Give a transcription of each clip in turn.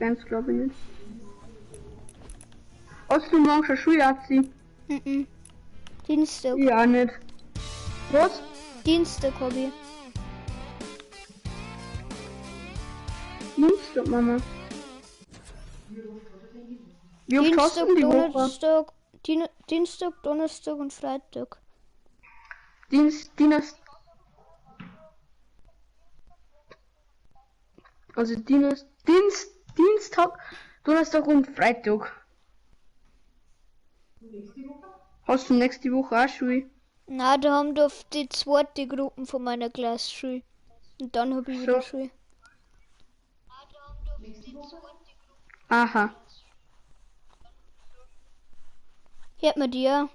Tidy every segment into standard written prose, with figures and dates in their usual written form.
Spams glaube ich nicht. Hast du morgen schon Schule, Atzi? Mhm. Dienstag. Ja, nicht. Was? Dienstag hab ich. Dienstag, Mama. Wie oft hast Dienstag, du denn die Woche? Donnerstag, Dienstag, Donnerstag und Freitag. Dienst, Dienst, also Dienst, Dienst, Dienstag, Donnerstag und Freitag. Hast du nächste Woche auch Schule? Na, da haben doch die zweite Gruppen von meiner Klasse Schule. Und dann hab ich wieder So. Schule. Aha. Hört man die ja?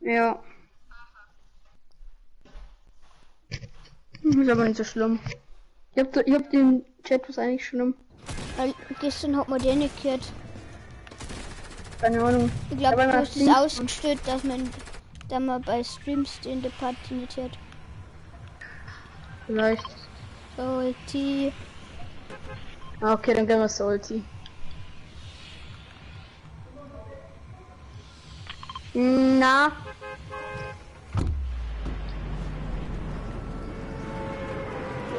Ja. Ist aber nicht so schlimm. Ich hab den Chat was eigentlich schlimm. Weil gestern hat man den nicht gehört. Keine Ahnung. Ich glaube, Aber du nach hast es Dienst- ausgestellt, dass man bei Streams in der Party nicht hört. Vielleicht. Salty. Ah, okay, dann gehen wir Salty. Na.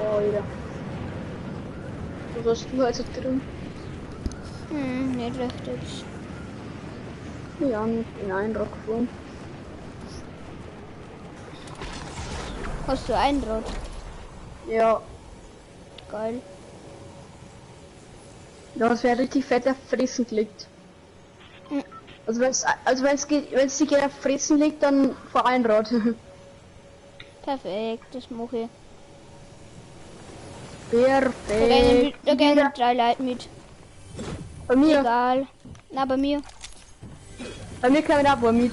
Oh, wieder. Was hast du also drin? Hm, nicht recht jetzt. Ja, nicht in Eindruck gefahren. Hast du Einrad? Ja. Geil. Ja, es wäre richtig fett auf Fressen gelegt. Mhm. Also wenn's geht, wenn's sich auf Fressen legt, dann vor Einrad. Perfekt, das mache ich. Perfekt. Da gehen drei Leute mit. Bei mir, Egal. Na, bei mir. bei mir kann ich auch mit.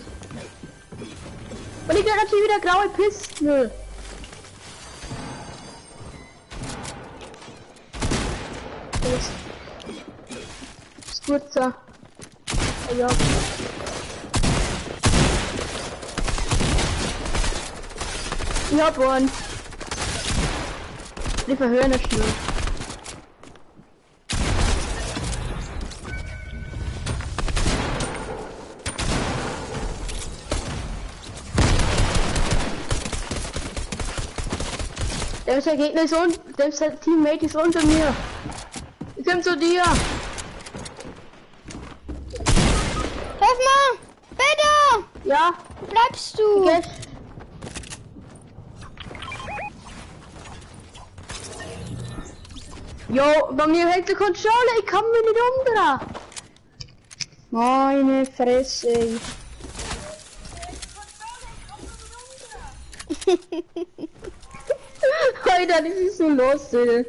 Und ich krieg natürlich wieder graue Pisten. Das ist gut so. Ja. Ich hab einen. Die verhören das schnell. Der ist der Gegner ist un, der ist der Teammate ist unter mir. Ich komm zu dir. Hilf mal! Bitte! Ja, Wo bleibst du? okay. Jo, bei mir hängt die Controller, ich kann mich nicht umdrehen. Meine Fresse. ey. Alter, das ist so lustig.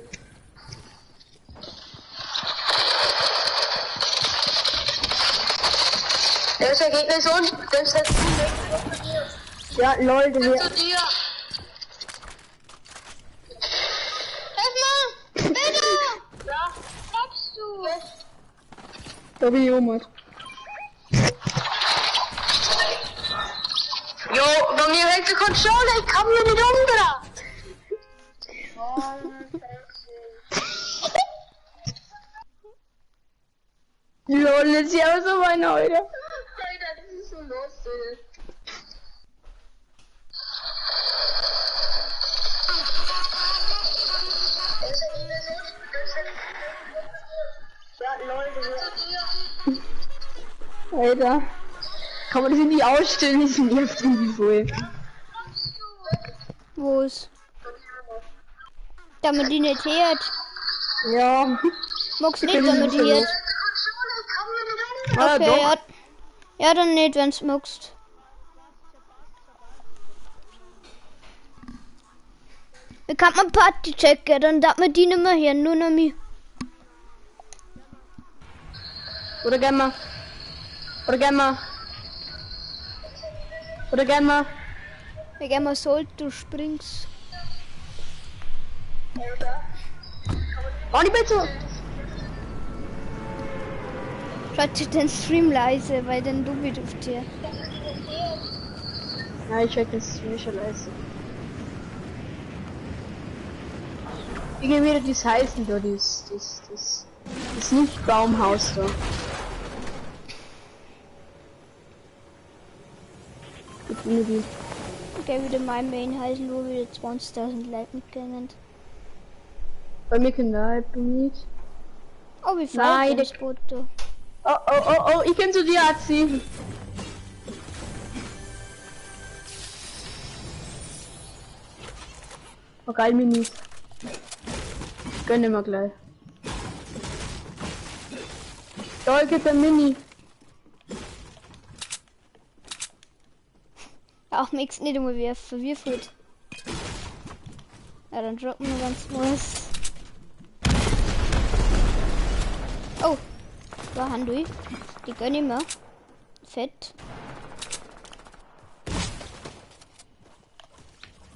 Der ist der Gegner ist unten, der ist der Ja, lol, der Hilf mal! Bitte! Wo bleibst du? Da bin ich um. Jo, bei mir hängt die Controller, ich kann mich nicht umdrehen. Lol, jetzt ist auch so meine heute. Alter, das ist so lustig. Alter. Kann man das nicht ausstellen, das nervt irgendwie voll. Wo ist? Da man die nicht hört. Ja. Magst nicht, dass man die hört? Ah, Okay, doch. ja. Ja, dann nicht, wenn's magst. Wie kann man Party checken? Dann darf man die nicht mehr hören, nur noch mich. Oder gehen wir. Oder gehen wir. Oder gehen wir. Wir gehen mal Salt, du springst. Oh, ich bin so. Schalte den Stream leise, weil dann du bist auf dir. Ja, ich check das Stream schon leise. Ich geh wieder das heißen da, das. Ist nicht Baumhaus da. Gib mir die. Okay, wieder mein Main heißen, wo wieder 20.000 Leute mitgegangen. Bei mir können da nicht. Oh, wie viel das Boot da? Oh, oh, oh, oh, ich kann zu dir, Azi. Oh, geil, Minis. Gönn immer gleich. Da geht der Mini. Auch nix nicht immer werfen, wirf halt. Ja, dann droppen wir ganz was. Oh, da haben wir. Die gönn ich mir. Fett.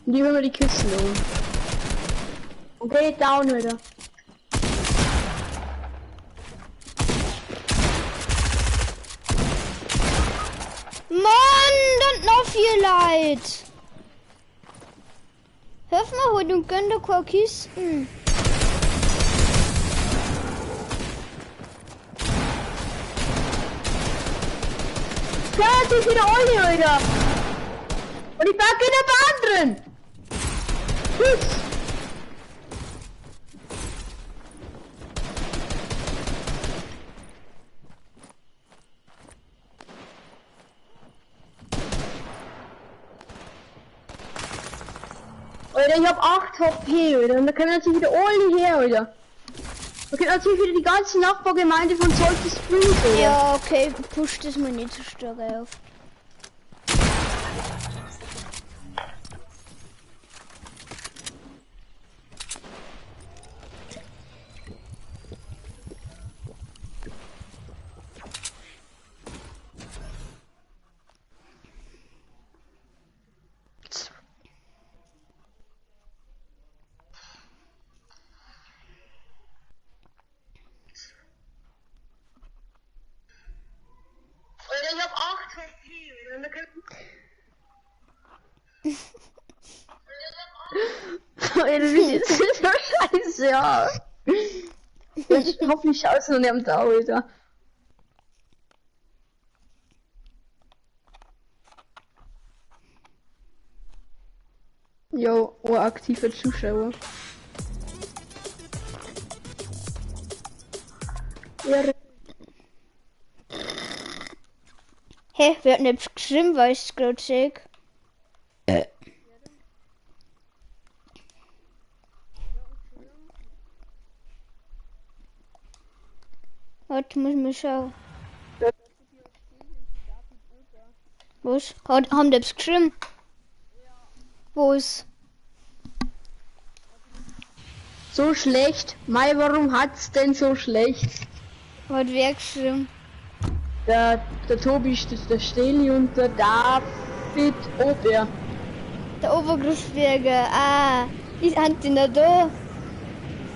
Die holen wir die Kisten um. Okay, down wieder. Mann, dann noch viel Leid. Hilf mir heute und gönn dir keine Kisten. Ja, die sind wieder alle, Alter. Und ich packe in der Bahn drin. Tschüss. Alter, ich hab 8 HP, Alter. Und da können natürlich wieder alle her, Alter. Da kommt natürlich wieder die ganze Nachbargemeinde von Salty Springs, Alter. Ja, okay, pusht das mal nicht so stark auf. Das ist so scheiße, ja. Ich hoffentlich schaust du noch nicht am Tag, Alter. Jo, oh, aktive Zuschauer. Ja. Hä, wer hat denn jetzt geschrieben, weil ich es gerade sehe? Warte, muss ich mal schauen. Was? Haben die etwas geschrieben? Was? So schlecht? Mai, warum hat's denn so schlecht? Hat wer geschrieben? Der Tobi, der Steli und der David Ober. Der Obergrußberger, ah, ich hab den noch da.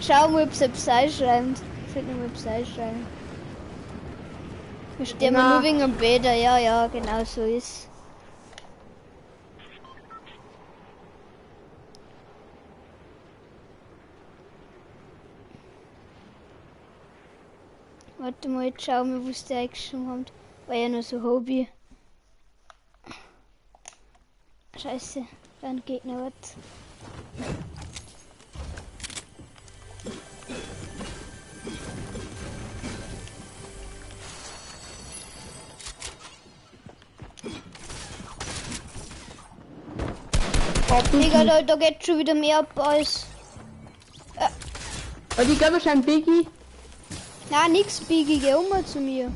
Schau mal, ob sie etwas einschreibt. Ich sollte noch mal etwas einschreiben. Wir sterben nur wegen dem Bäder, ja, ja, genau so ist. Warte mal, jetzt schauen wir, was die eingeschrieben haben. War ja nur so Hobby. Scheiße, da ein Gegner was. Digga, da geht schon wieder mehr ab als. Oh, die gab schon Biggie. Na, nix Biggie, geh um mal zu mir.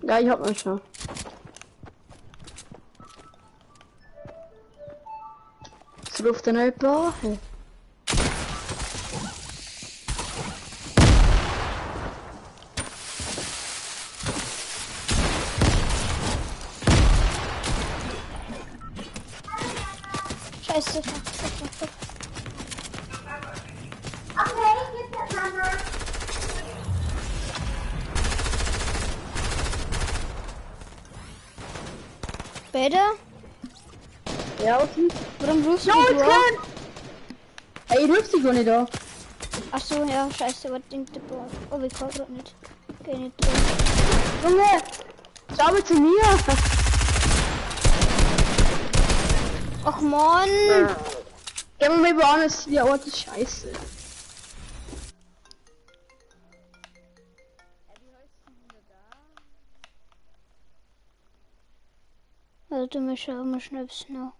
Ja, ich hab mal schon. Jetzt ruft der neue Bar. Scheiße. Better? Ja, okay. Warum rufst du mich an? Ey, ich ruf sie gar nicht an. Ach so, ja, scheiße, was denkt der Bauer? Oh, ich kann grad nicht. Geh nicht drin. Junge, schau mal zu mir. Ach man. Geh mal woanders, die Ort ist scheiße. Warte mal, schau mal schnell noch.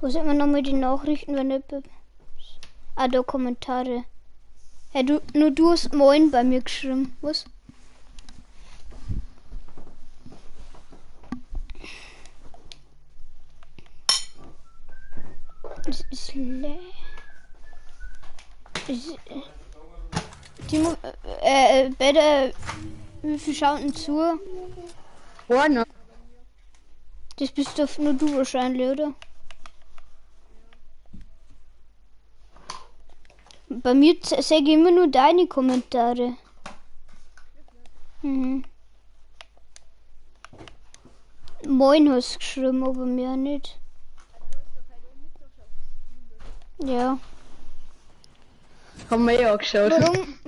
Wo sind wir nochmal die Nachrichten, wenn jemand... Ah, da Kommentare. Ja, du, nur du hast Moin bei mir geschrieben. Was? Es ist leer. Timo, bitte, wie viel schauen denn zu? Vorne. Das bist doch nur du wahrscheinlich, oder? Bei mir sehe ich immer nur deine Kommentare. Mhm. Moin hast du geschrieben, aber mir nicht. Ja. Haben wir eh angeschaut. Warum?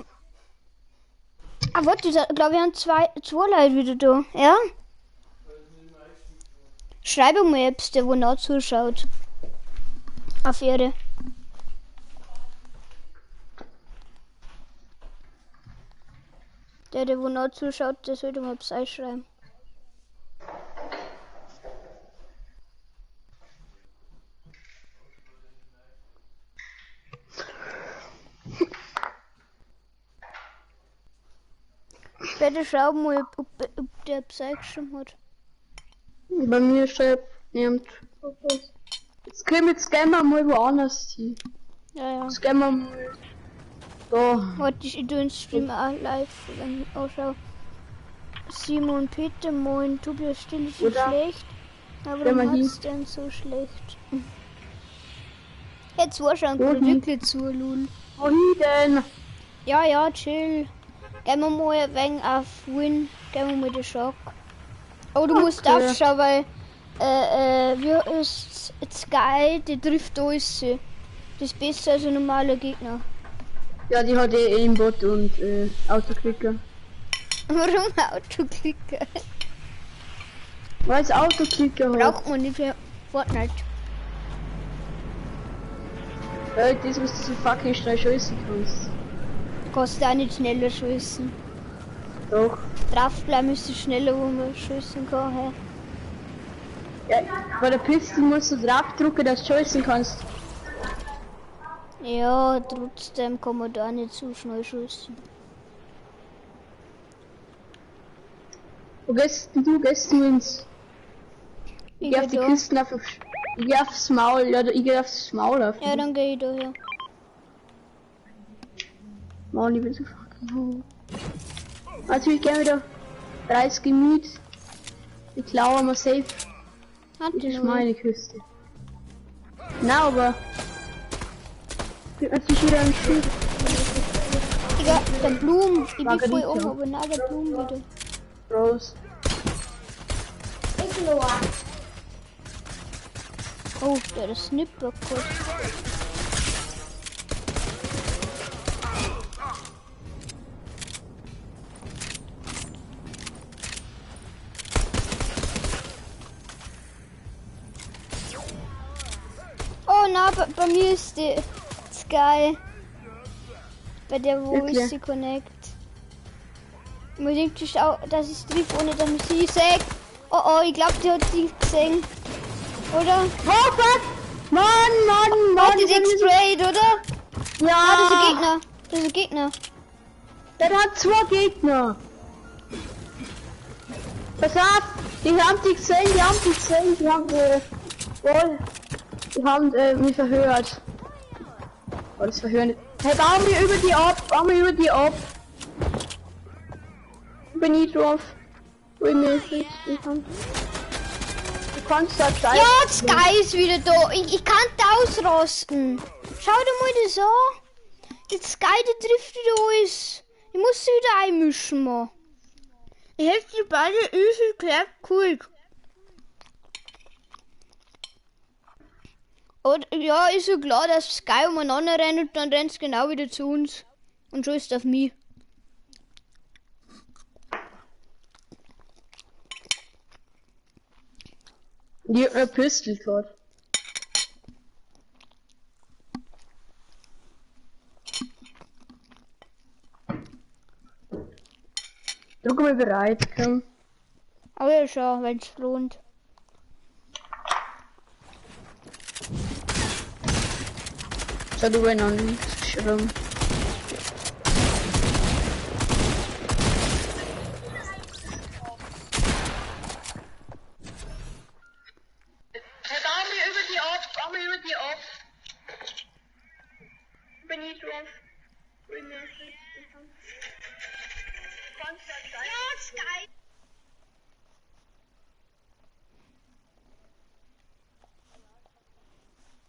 Ah, warte, ich glaube, wir haben zwei Leute wieder da. Ja? Schreibe mal jetzt, der wo noch zuschaut. Auf Ehre. Der wo noch zuschaut, der sollte mal Psy schreiben. Später schauen wir mal, ob der Psy geschrieben hat. Bei mir schreibt niemand. Jetzt können wir jetzt gehen wir mal woanders hin. Ja, ja. Jetzt gehen wir mal. Da. Warte, ich tue den Stream auch live, wenn ich anschaue. Simon, Peter, moin, Tobias, still ist so schlecht. Aber warum hat's denn so schlecht? Jetzt war schon wirklich zu, lul. Wohin denn? Ja, ja, chill. Gehen wir mal ein wenig auf Win, gehen wir mal den Schock. Aber du musst aufschauen, weil wie ist Sky, die trifft alles. Das ist besser als ein normaler Gegner. Ja, die hat eh Aimbot und Autoklicker. Warum Autoklicker? Weil es Autoklicker hat. Braucht man nicht für Fortnite. Ja, das musst du so fucking schnell schießen kannst. Kannst du auch nicht schneller schießen. Doch. Draufbleiben ist es schneller, wo man schießen kann. Hey. Ja, bei der Pistole musst du draufdrücken, dass du schießen kannst. Ja, trotzdem kann man da nicht so schnell schießen. Wo gehst du? Gehst du ins? Ich geh auf die Kisten auf. Ich geh aufs Maul, ja, ich geh aufs Maul auf. Ja, dann geh ich da her. Mann, ich bin so fucking hoch. Also ich geh wieder 30 Gemüt. Ich klaue mal safe. Das ist meine Küste. Na, aber. Natürlich wieder ein Schiff. Digga, der Blumen. Ich bin voll oben, aber na, der Blumen wieder. Rose. Oh, der ist Snipper kurz. Oh na, bei mir ist die Sky. Bei der wo ist sie Connect. Man denkt sich auch, dass ich trifft, ohne dass ich sie sehe. Oh oh, ich glaube, die hat sie gesehen. Oder? Oh fuck! Mann, Mann, Mann! Hat die gesprayt, oder? Ja! Ah, das ist ein Gegner. Das ist ein Gegner. Der hat zwei Gegner. Pass auf! Die haben die gesehen, die haben die gesehen, die haben wohl. Die haben mich verhört. Oh, das Verhören. Hey, bauen wir über die ab, bauen wir über die ab. Bin ich drauf. Du kannst da zeigen. Ja, Sky ist wieder da. Ich kann da ausrasten. Schau dir mal das an. Die Sky, die trifft wieder alles. Ich muss sie wieder einmischen, man. Ich hätte die beide easy clap cool. Und ja, ist so klar, dass Sky umeinander rennt und dann rennt genau wieder zu uns. Und so ist auf mich. Ich hab eine Pistol gehabt. Drück mal bereit, komm. Aber ja, schon, wenn's lohnt. Schau, du noch nichts geschrieben.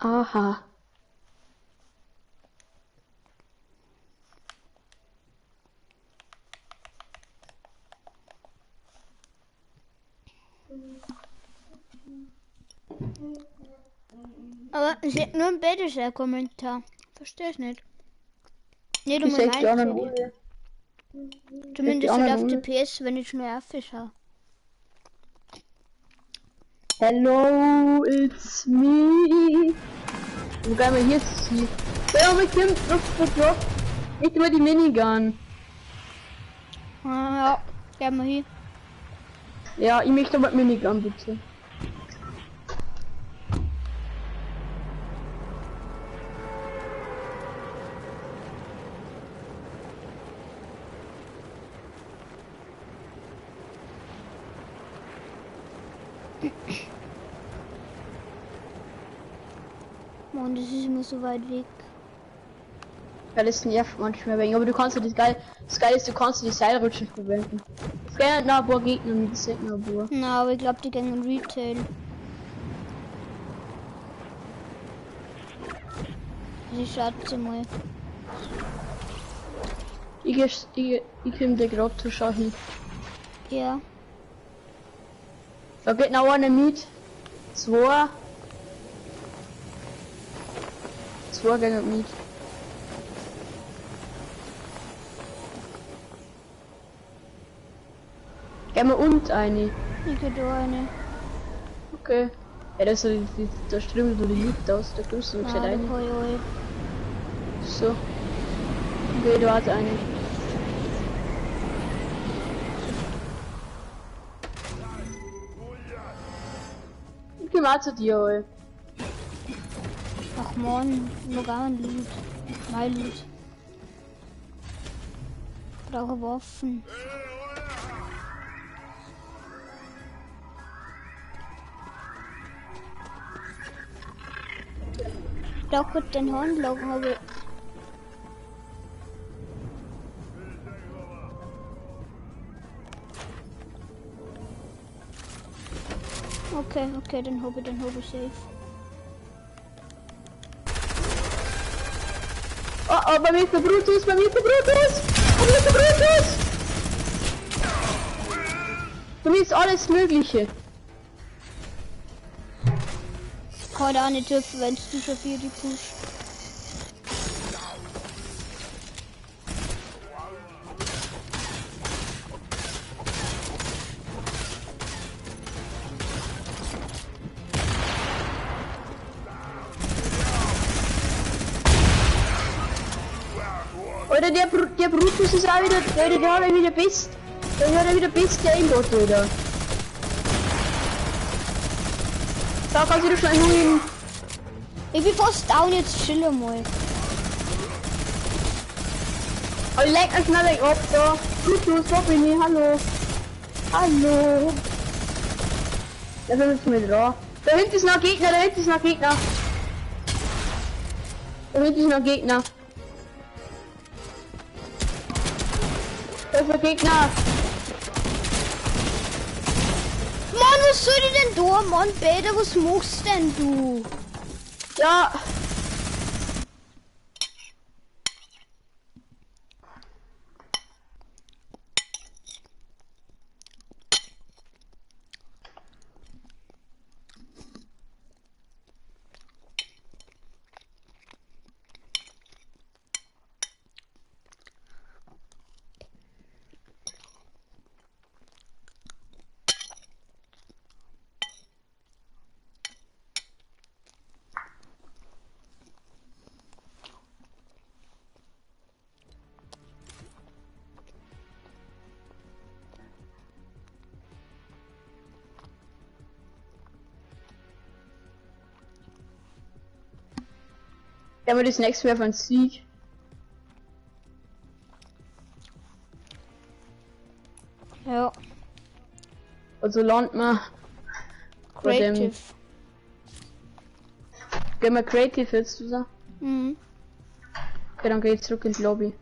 Aha. Aber es ist nur ein Beta-Kommentar. Verstehe ich nicht. Nicht Ich um sag die anderen Uhr. Zumindest die nicht auf anderen der PS, wenn ich schnell aufschaue. Hello, it's me. Wo gehen wir hier sie? Ja, wir können drop, drop, drop. Nicht immer die Minigun. Ah, ja, gehen wir hin. Ja, ich möchte aber die Minigun bitte. Mann, das ist immer so weit weg. Ja, das nervt manchmal wenig, aber du kannst ja das geil, das Geile ist, du kannst die Seilrutschen verwenden. Es gehen noch ein paar Gegner mit, es sind noch ein paar. Na, aber ich glaube, die gehen in Retail. Ich schätze mal. Ich komm dir grad zu schauen. Ja. Da geht noch einer mit. Zwei. Zwei gehen mit. Gehen wir und eine. Ich geh da eine. Okay. Ja, das ist so, da strömt so die Luft aus, da kommst du nicht Na, da rein. kann ich auch. So. Okay, du hast eine. Ich geh mal zu dir, ey. Ach man, noch gar ein Loot. Mein Loot. Brauche Waffen. Brauche den Handlagen, habe ich. Okay, okay, den habe ich safe. Oh, oh, bei mir ist der Brutus, bei mir ist der Brutus! Bei mir ist der Brutus! Bei mir ist alles Mögliche. Kann auch nicht dürfen, wenn du schon vier die pusht. Oder der Brutus ist auch wieder, der hat wieder best, der hat wieder best der Aimbot, oder? Da kannst du schnell holen. Ich bin fast down, jetzt chill mal. Oh, leck mich schnell ab da. Brutus, wo bin ich? Hallo. Hallo. Da sind wir mit dran. Da hinten ist noch Gegner, da hinten ist noch Gegner. Da hinten ist noch Gegner. Da ist ein Gegner. Mann, was soll ich denn da? Mann, Peter, was machst denn du? Ja. Ja, aber das nächste Mal von Sieg. Ja. Also landen wir. Creative. Gehen wir Creative jetzt zusammen? Mhm. Okay, dann geh ich zurück in die Lobby.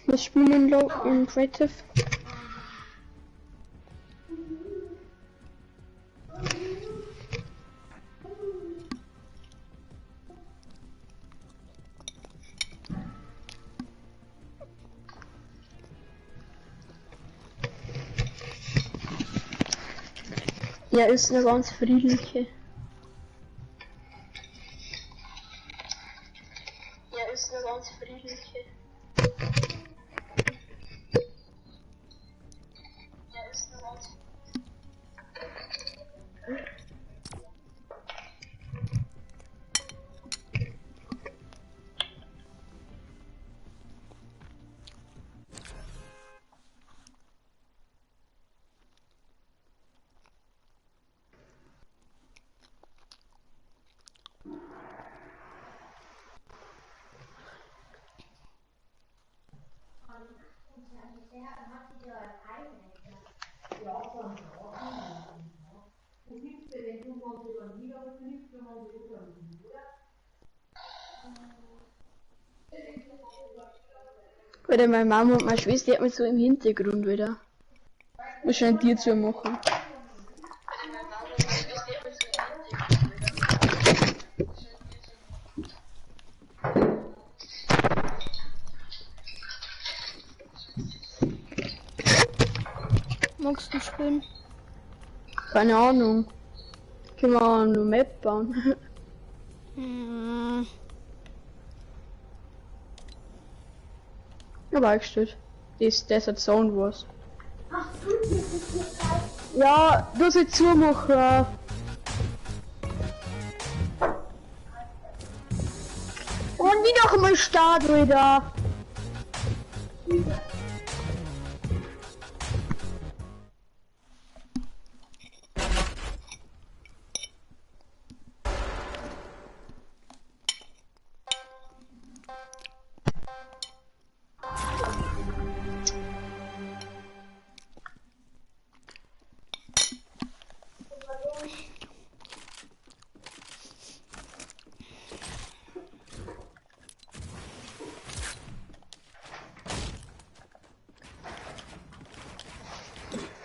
Was spielen wir in Creative? Ja, ist eine ganz friedliche. Ja, ist eine ganz friedliche. Ja, ist eine ganz. Oder meine Mama und meine Schwester, die hat mich so im Hintergrund wieder. Muss schon dir zu machen. Magst du spielen? Keine Ahnung. Können wir auch eine Map bauen? Hm. Aber eingestellt. Das Desert Zone was. Ja, du sollst zumachen. Und wie noch einmal Start wieder.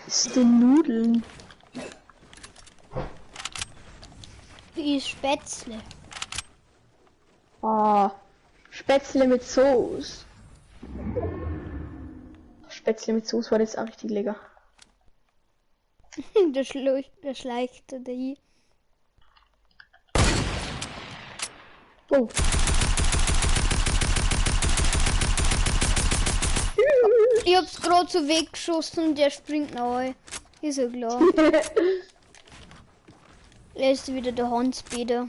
Ist denn Nudeln? Wie ist Spätzle? Ah, Spätzle mit Soße. Spätzle mit Soße war jetzt auch richtig lecker. Der schleicht da hin. Oh. Ich hab's gerade so weggeschossen und der springt noch rein. Ist ja klar. Lässt wieder der Hans-Peter.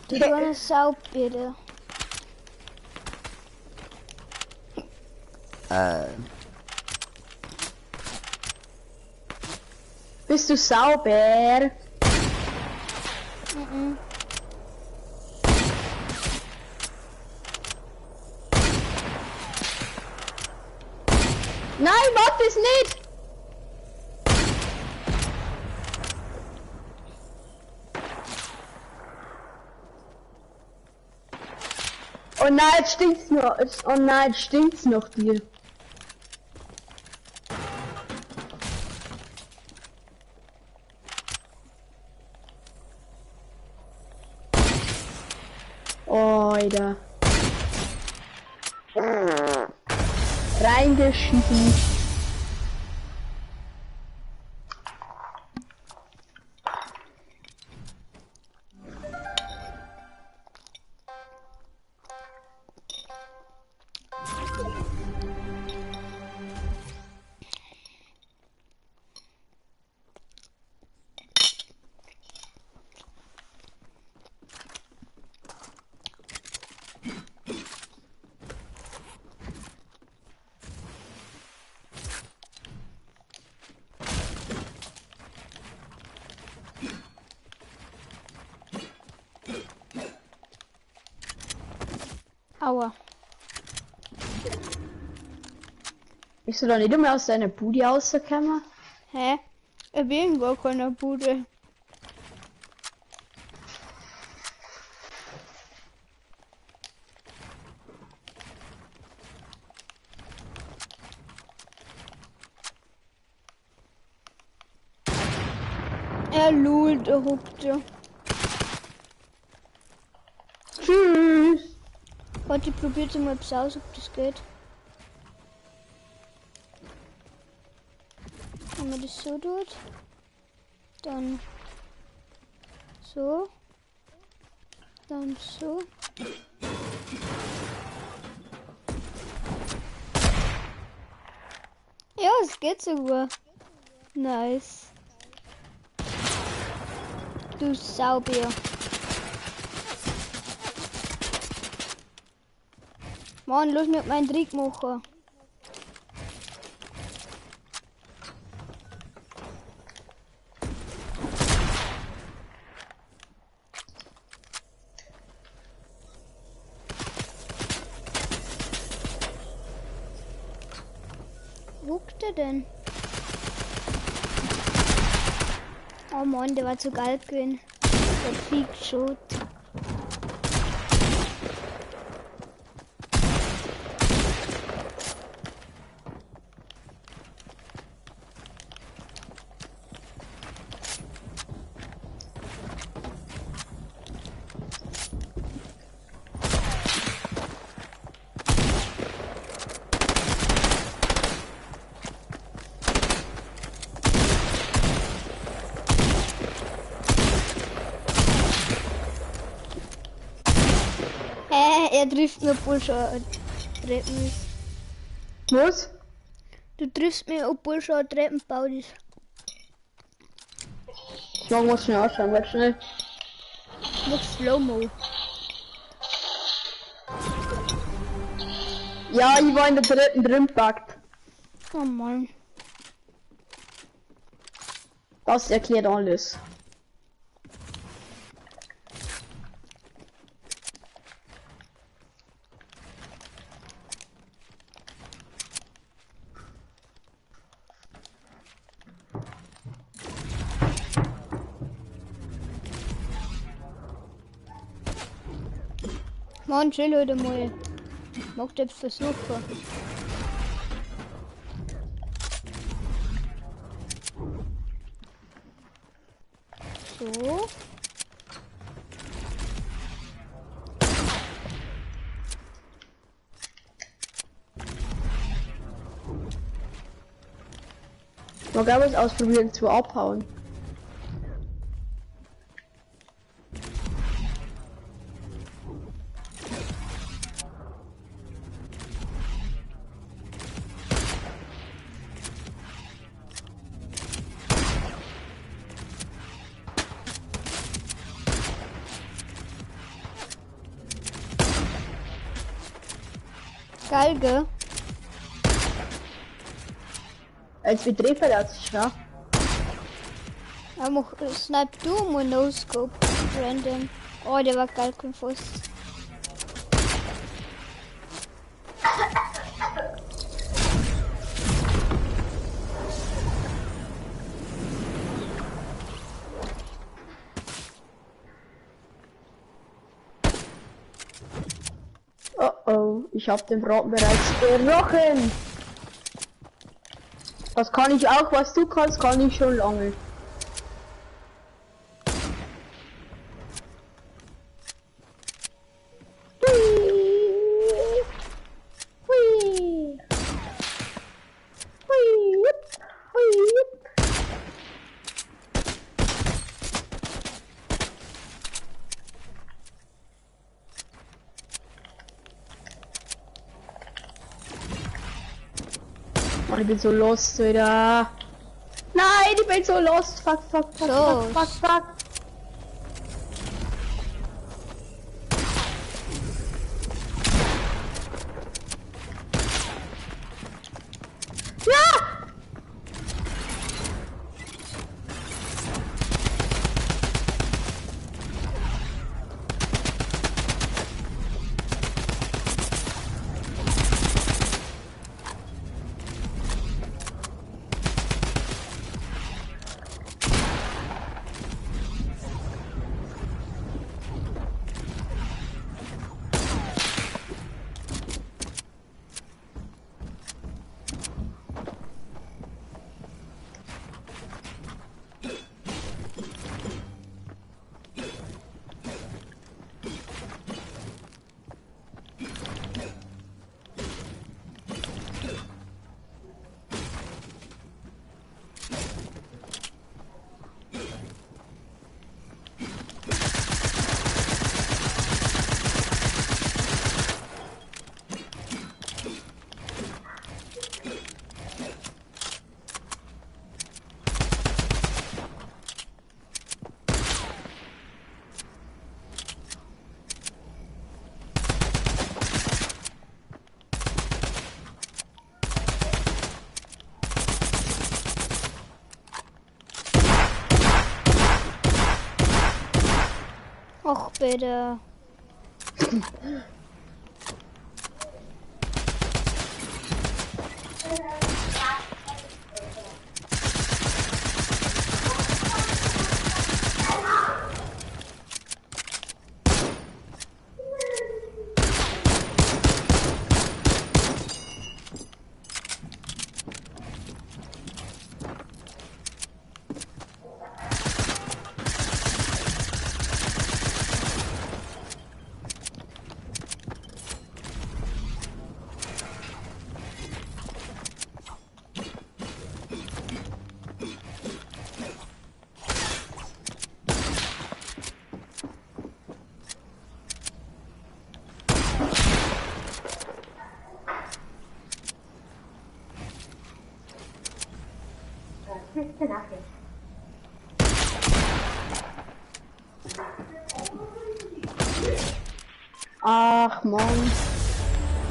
Du kleine Sau, bitte. Bist du sauber? Mhm. Nein, mach das nicht! Oh nein, jetzt stinkt's noch. Oh nein, jetzt stinkt's noch dir. Oh, Alter. Reingeschissen. Aua. Bist du da nicht mehr aus deiner Bude rausgekommen? Hä? Ich bin gar keine Bude. Er lult, er huckt ja. Tschüss. Warte, ich probiere mal etwas aus, ob das geht. Wenn man das so tut, dann so, dann so. Ja, es geht sogar. Nice. Du Saubär. Mann, los mit meinem Trick machen. Wo guckt er denn? Oh Mann, der war zu geil gewesen. Der fliegt schon. Er trifft mir, obwohl schon ein Treppen ist. Was? Du triffst mir, obwohl schon ein Treppen gebaut ist. Ich muss schnell ausschauen, warte schnell. Mach Slow-Mo. Ja, ich war in der dritten drin gepackt. Oh Mann. Das erklärt alles. Mann, chill heute mal. Mag das versuchen. So. Man kann es ausprobieren zu abhauen. Geil, gell? Als wir Drehfeld sich, ja? Ja, mach Snipe du mal No Scope. Random. Oh, der war geil, kein Fuß. Oh oh, ich habe den Braten bereits gerochen. Das kann ich auch, was du kannst, kann ich schon lange. Hui. Hui. Hui. Hui. Ich bin so lost wieder. Nein, ich bin so lost. Fuck, fuck, fuck, so. Fuck, fuck, fuck. Ja! Och bitte. Ach man.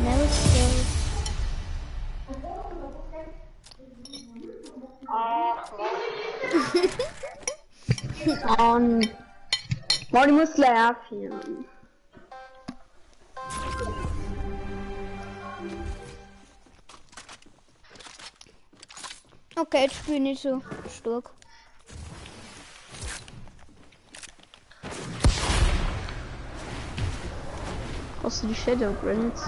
No skills. Ach man. Mann, ich muss gleich aufhören. Okay, jetzt bin ich so stark. Hast du die Shadow Grenades?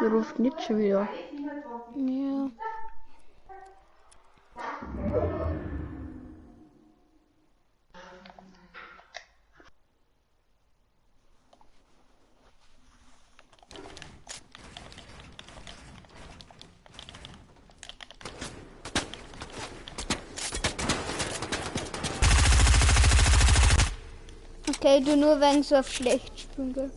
Du ruft nicht schon wieder. Ja. Okay, du nur wenn so auf schlecht spielen, gell?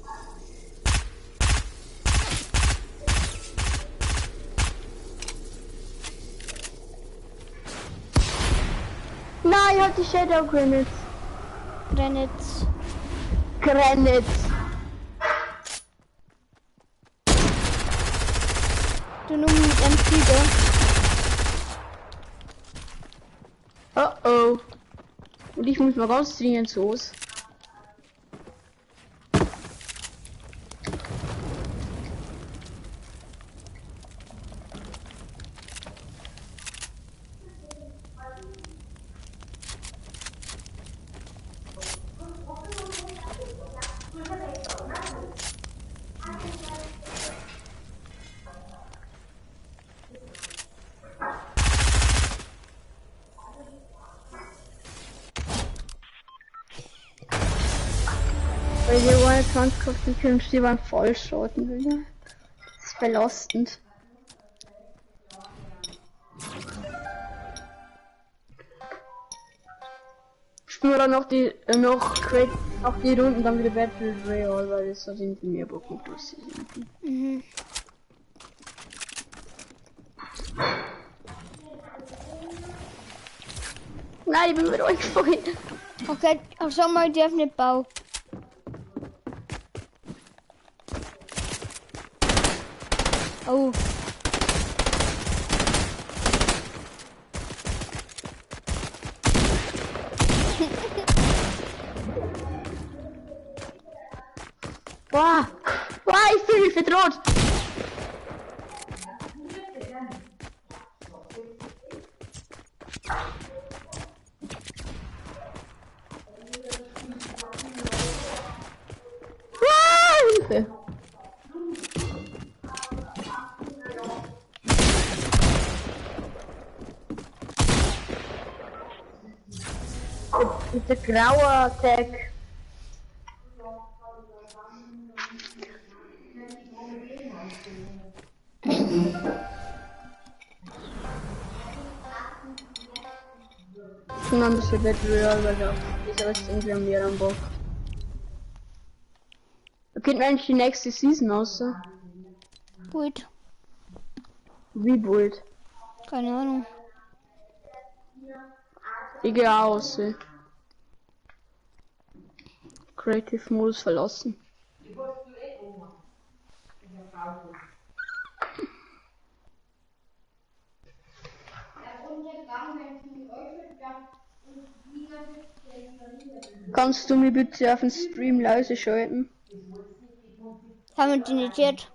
Nein, ich hab die Shadow Grenades. Grenades. Grenades. Du nur mit MP, gell? Oh oh. Und ich muss mal rausziehen zu uns. Weil wir 21 auf die können, die waren Vollschaden wieder. Das ist belastend. Spielen wir dann noch die noch die Runden, dann wieder Battle Royale, weil das hat irgendwie mehr Bock mit mhm. Nein, ich bin mit euch vorhin. Okay, schau mal, die auf den Bau. Oh. Boah. Boah, ich fühle mich bedroht. Boah, Hilfe. Mit der graue Tag. Schon ein bisschen Battle Royale, weil da ist aber irgendwie am mehr am Bock. Da geht mir eigentlich die nächste Season aus. Gut. Wie Build? Keine Ahnung. Ich gehe aus. Creative Modus verlassen. Kannst du mir bitte auf den Stream leise schalten? Haben wir die nicht jetzt?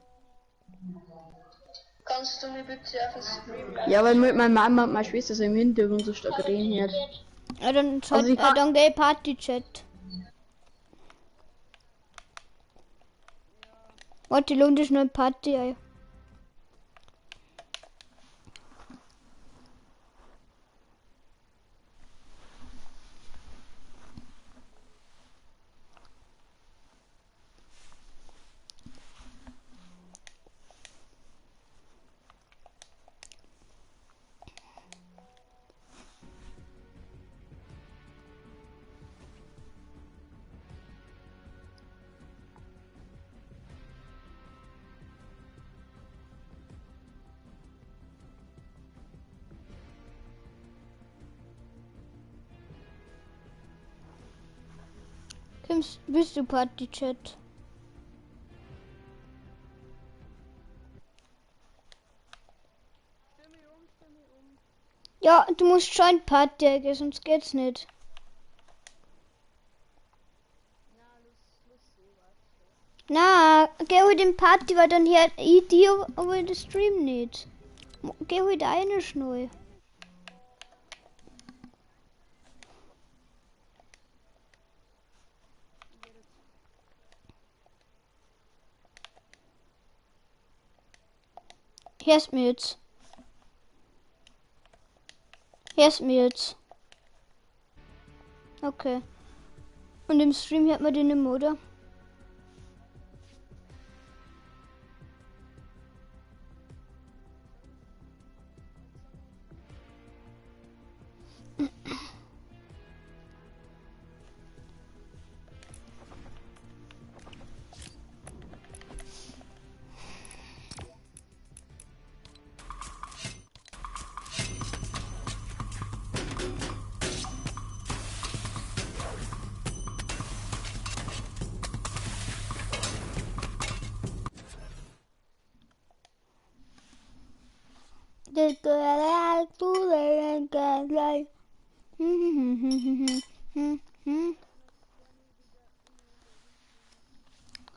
Kannst du mir bitte auf den Stream leise? Ja, weil mit meiner Mama und meiner Schwester so im Hintergrund so stark reden hört. Ja, dann, Also ich kann- dann geh Party-Chat. Warte, lohnt sich nur Party ein. Kommst, bist du Party-Chat? Ja, du musst schon Party gehen, sonst geht's nicht. Na, geh halt in Party, weil dann hört ich dir aber den Stream nicht. Geh halt eine schnell. Hörst mir jetzt? Hörst mir jetzt? Okay. Und im Stream hört man den nicht mehr, oder?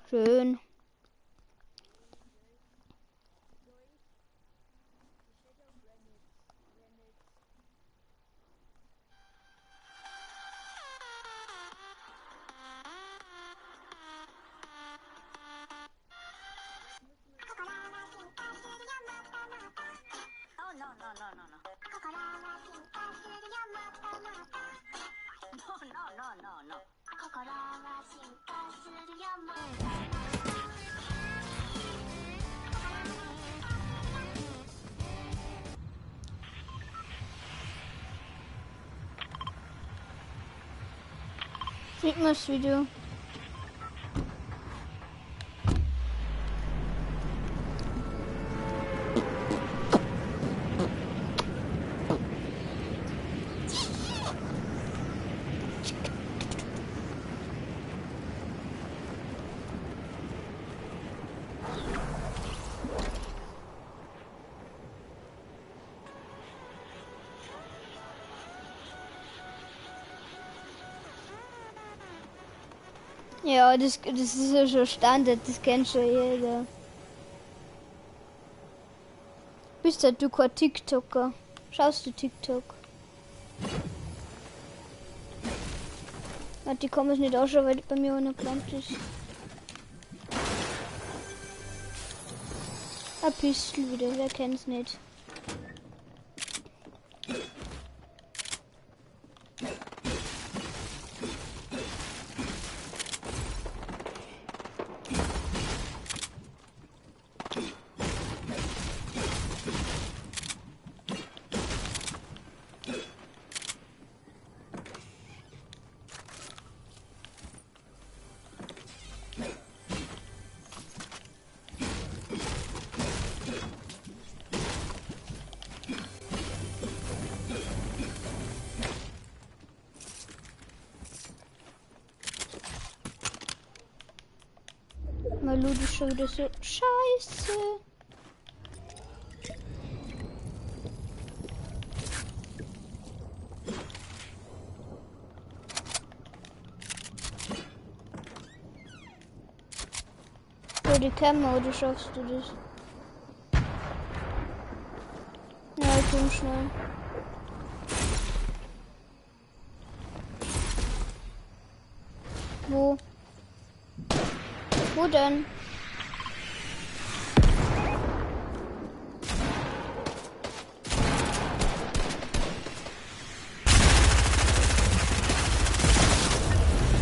Schön. Sieht man das Video? Ja, das ist ja schon Standard, das kennt schon jeder. Bist ja du kein TikToker? Schaust du TikTok? Warte, die kann es nicht ausschauen, weil bei mir einer gelangt ist. Ein Pistol wieder, wer kennt's nicht? Loot ist schon wieder so scheiße. Soll ich kommen oder schaffst du das? Ja, ich komm schnell. Wo? Wo denn?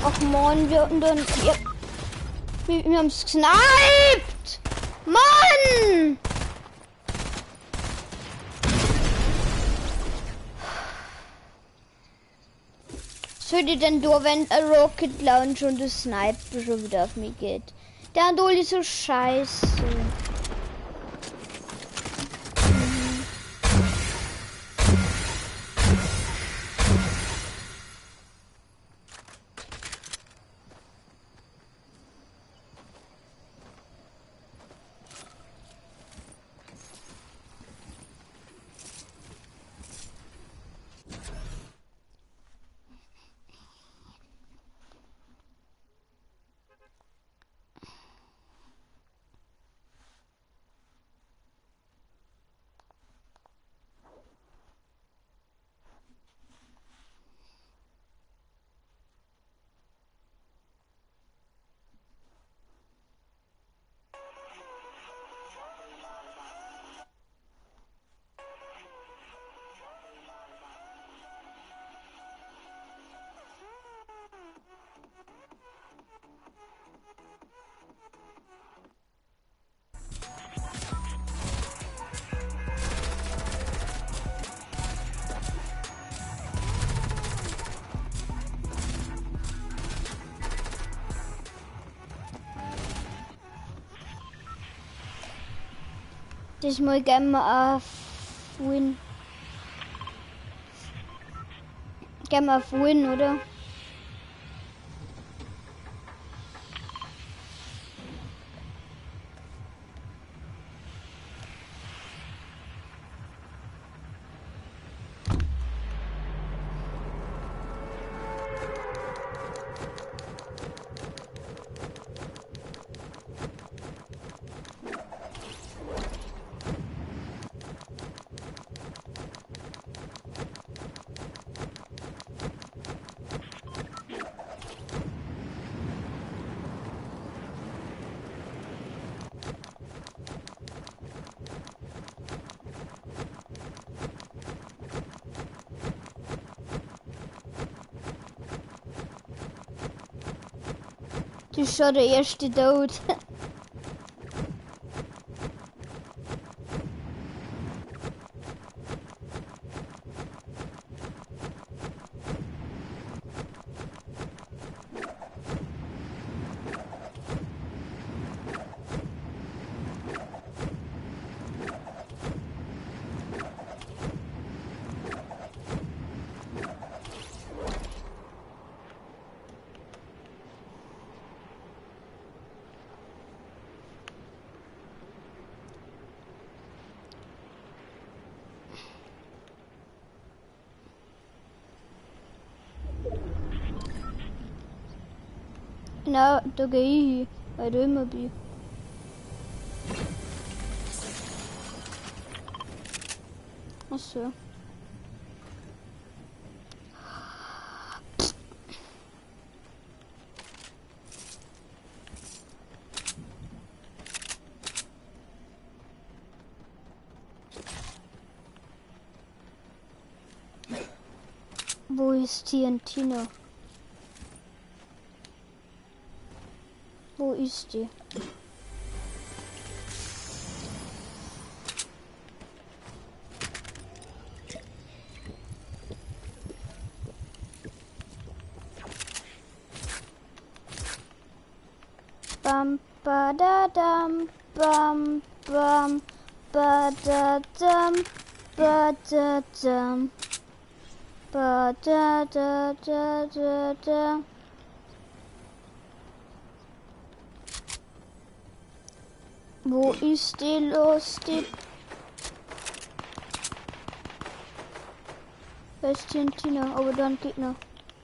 Ach man, wir hatten dann. Ja. Wir haben's gesniped! Mann! Soll ich denn da, wenn ein Rocket Launch und ein Sniper schon wieder auf mich geht? Der Andoli ist so scheiße. Das mal gehen wir auf Win. Gehen wir auf Win, oder? Das ist schon der erste Tod. Genau, da gehe ich hin, weil ich immer bin. Ach so. Wo ist TNT noch? Wo ist die? Bam ba da dam bam bam ba da dam ba da dam ba da da da da da. Wo ist die los? Die da ist TNT, aber dann Gegner.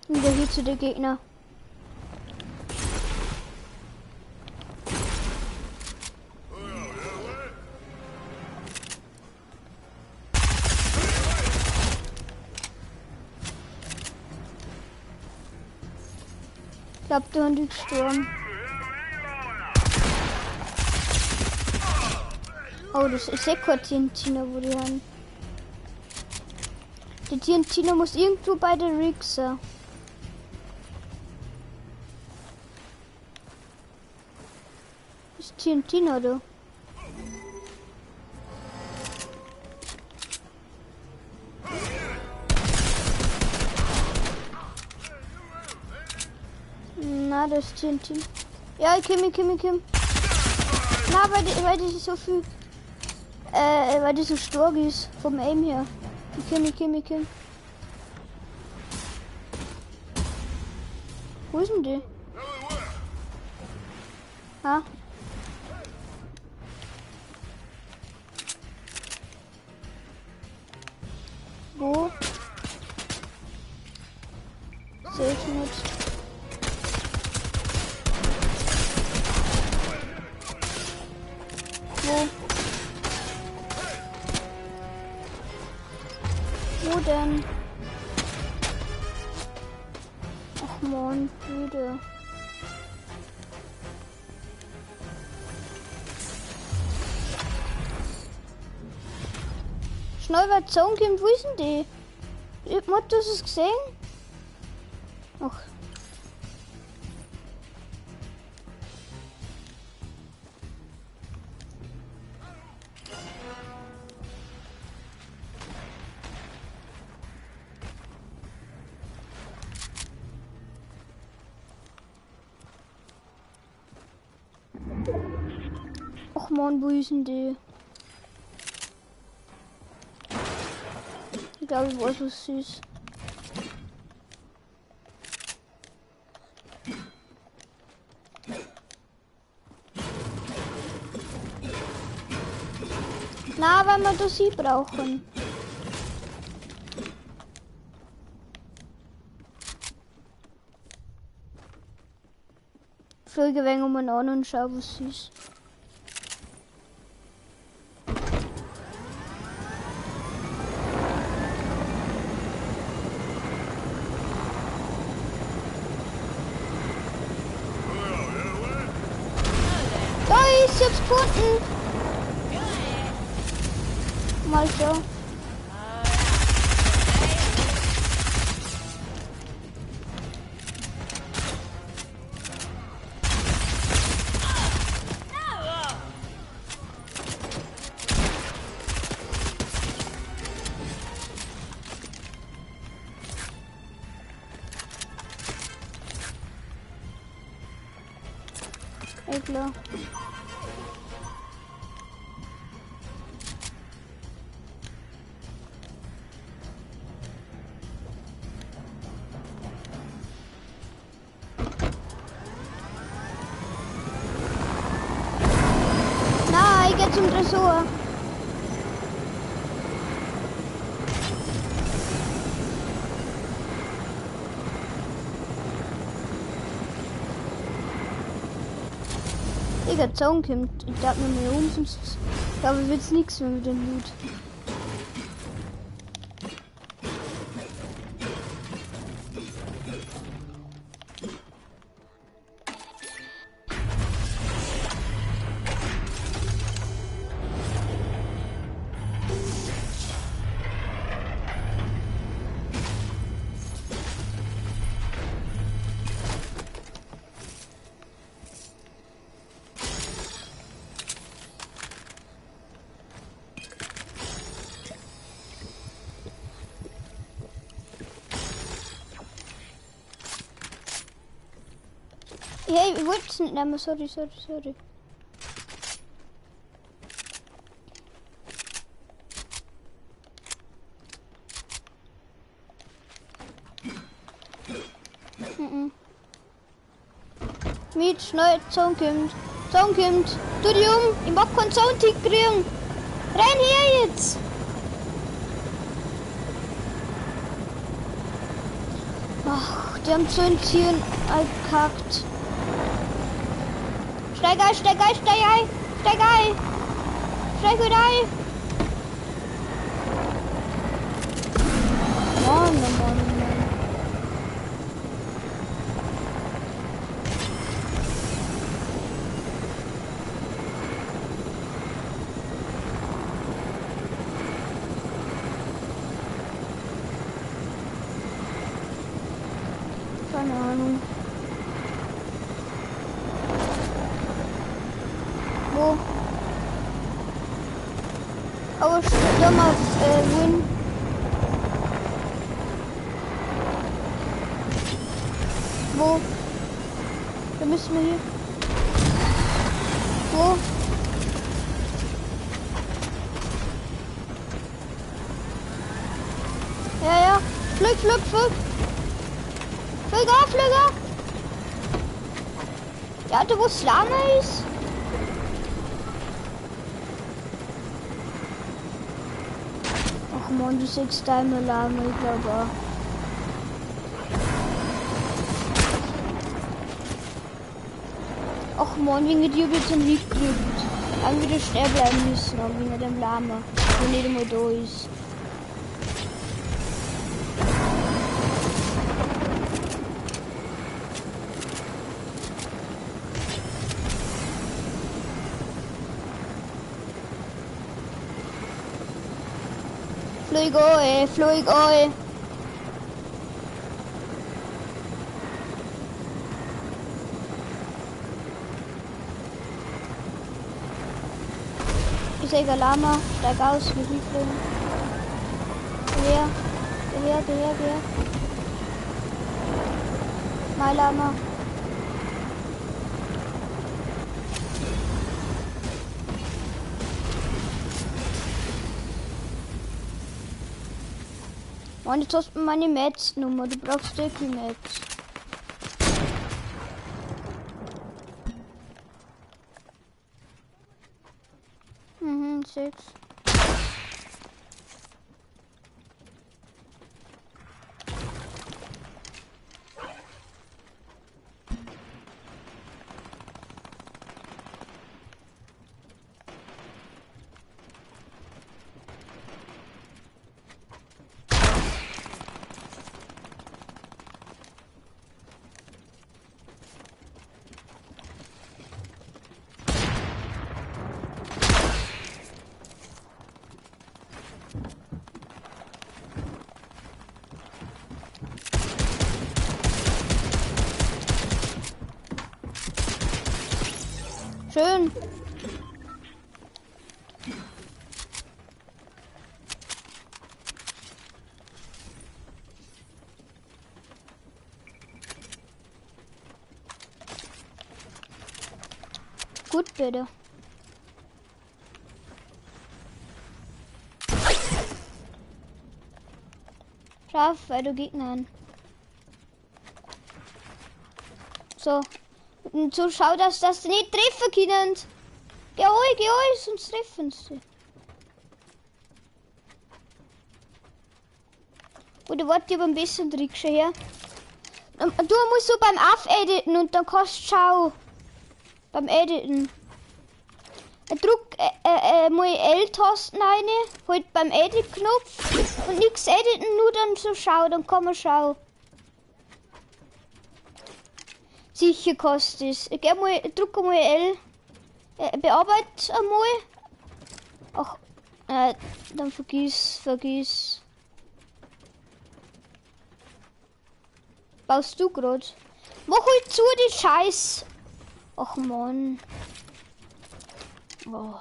Und der geht zu der Gegner. Ich glaube, der Hund ist gestorben. Oh, das ist eh kein TNT, wo die haben. Die TNT muss irgendwo bei der Rig sein. Ist TNT noch da? Na, das ist TNT. Ja, ich komm. Na, weil die so viel, weil die so stark ist vom Aim her. Ich komm. Wo ist denn die? Ha? Wo? Sehe ich nicht. Wo? Wo denn? Ach man, wieder. Schnell, weil die Zone kommt, wo ist denn die? Hat du es gesehen? Ach. Ach man, wo ist denn die? Ich glaube, ich weiß, was sie ist. Na, weil wir das sie brauchen. Fliege ein wenig um an und schau, was sie ist. Ich hab's gefunden. Mal so. Klar. Nein, ich geh zum Tresor. Digga, Zone kommt. Ich darf mir mal um, sonst glaube ich, wird's nichts mehr mit dem Loot. Hey, ich wollte es nicht nehmen, sorry. Mit schnell, Zone kommt. Zone kommt. Tu dich um, ich mag keinen Zone-Tick kriegen. Renn her jetzt! Ach, die haben so ein Tier gekackt. Steig ein, steig ein, steig ein, steig ein! Steig gut ein! Mann, oh Mann, oh Mann. Keine Ahnung. Wo? Aber da mal win. Wo? Da müssen wir hier. Wo? Ja, ja. Flug, flug, flug. Flug auf, flug auf. Ja, da wo Lama ist. Ach man, du siehst da immer Lama, ich glaube auch. Ach man, wegen dir wird ein Hit gekriegt. Dann wieder schnell bleiben müssen, aber wegen dem Lama, der nicht einmal da ist. Flieg oi, flieg oi. Ich sehe Lama, steig aus, wir fliegen. Geh her, geh her, geh her, geh her. Mein Lama. Mann, jetzt hast du meine Mats-Nummer. Du brauchst wirklich Mats. Mhm, 6. Schön. Gut, bitte. Scharf, weil du Gegner an. So. Und so schau, dass das nicht treffen können. Geh hol, sonst treffen sie. Oder warte, ich hab ein bisschen Trick schon her. Du musst so beim Auf-Editen und dann kannst du schau. Beim Editen. Druck mal L-Tasten rein, halt beim Edit-Knopf und nichts editen, nur dann so schau, dann kann man schau. Sicher kostet es. Ich geh mal, drück mal L. Bearbeite einmal. Ach, dann vergiss. Baust du grad? Mach halt zu die Scheiß. Ach man. Oh.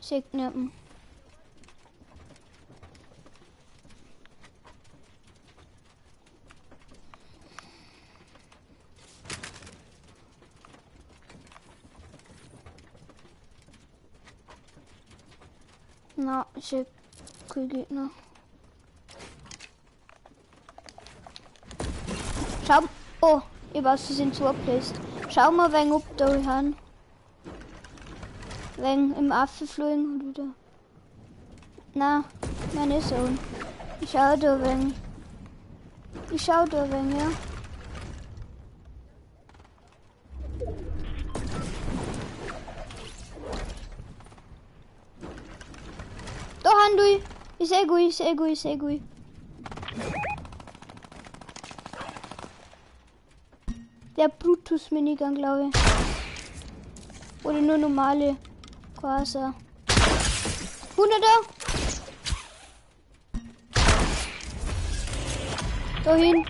Segnen. Na, ich hab keinen Gegner. Schau, oh, ich weiß, sie sind zugeplaced. Schau mal, wenn ob da hin. Wenn im Affe fliegen oder. Na, meine Sohn. Ich schau da wenn. Ich schau da wenn, ja. Da han du. Ich seh gut, ich seh gut, ich seh gut. Der Brutus Minigun, glaube ich. Oder nur normale. Quasi. 100er. Da hinten.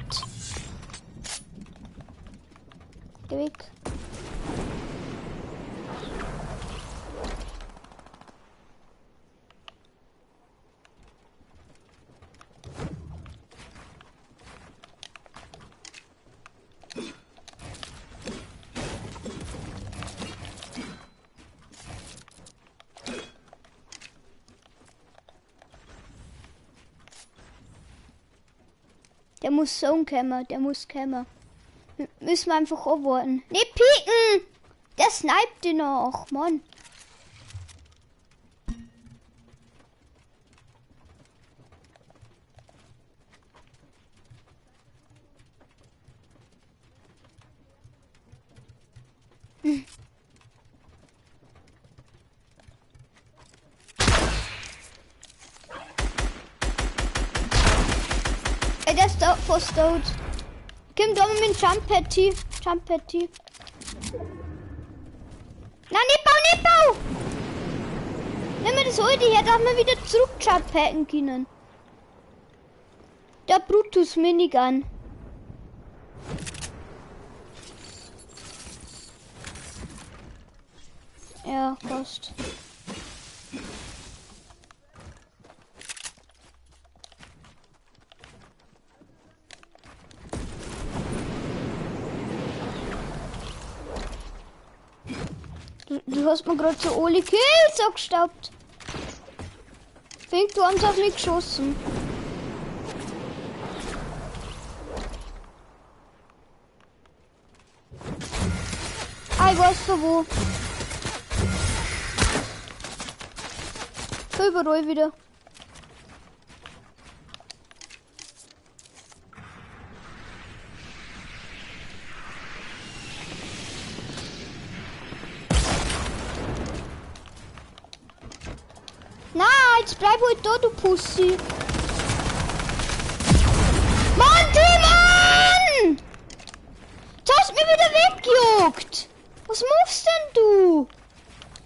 Geh weg. Der muss so kommen, der muss kommen. Müssen wir einfach abwarten. Ne, pieken! Der sniped ihn noch, Mann. Ey, der ist da fast tot. Komm da mit dem Jump Pad tief. Jump Pad tief. Nein, nicht bau, nicht bau! Nimm mir das alte her, dass wir wieder zurück Jump Padden können. Der Brutus Minigun. Ja, passt. Du hast mir gerade so alle Kills abgestaubt. Fink, du hast auf mich geschossen. Ah, ich weiß von wo. So überall wieder. Na, jetzt bleib halt da, du Pussy. Mann, Mann! Du hast mich wieder weggejuckt. Was machst denn du?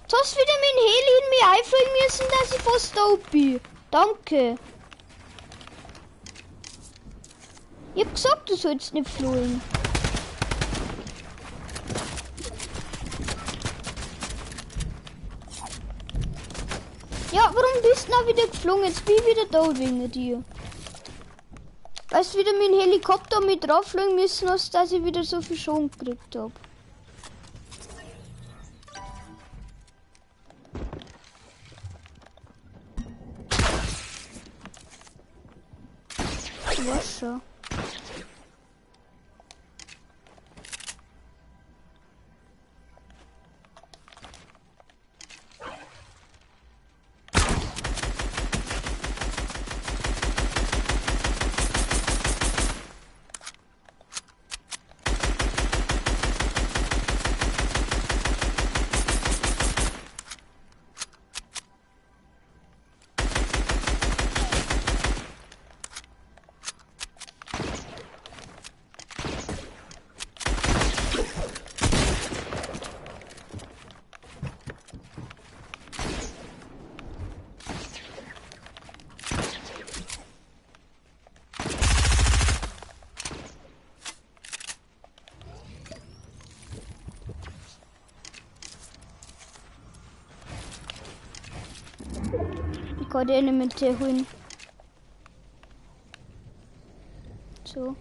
Du hast wieder mit dem Heli in mich einfliegen müssen, dass ich fast da bin. Danke. Ich hab gesagt, du sollst nicht fliegen. Ja, warum bist du noch wieder geflogen? Jetzt bin ich wieder da wegen dir. Weißt du, wieder mit dem Helikopter mit drauf fliegen müssen, als dass ich wieder so viel Schaden gekriegt hab. Ich weiß schon. Ich kann die Elemente holen. So.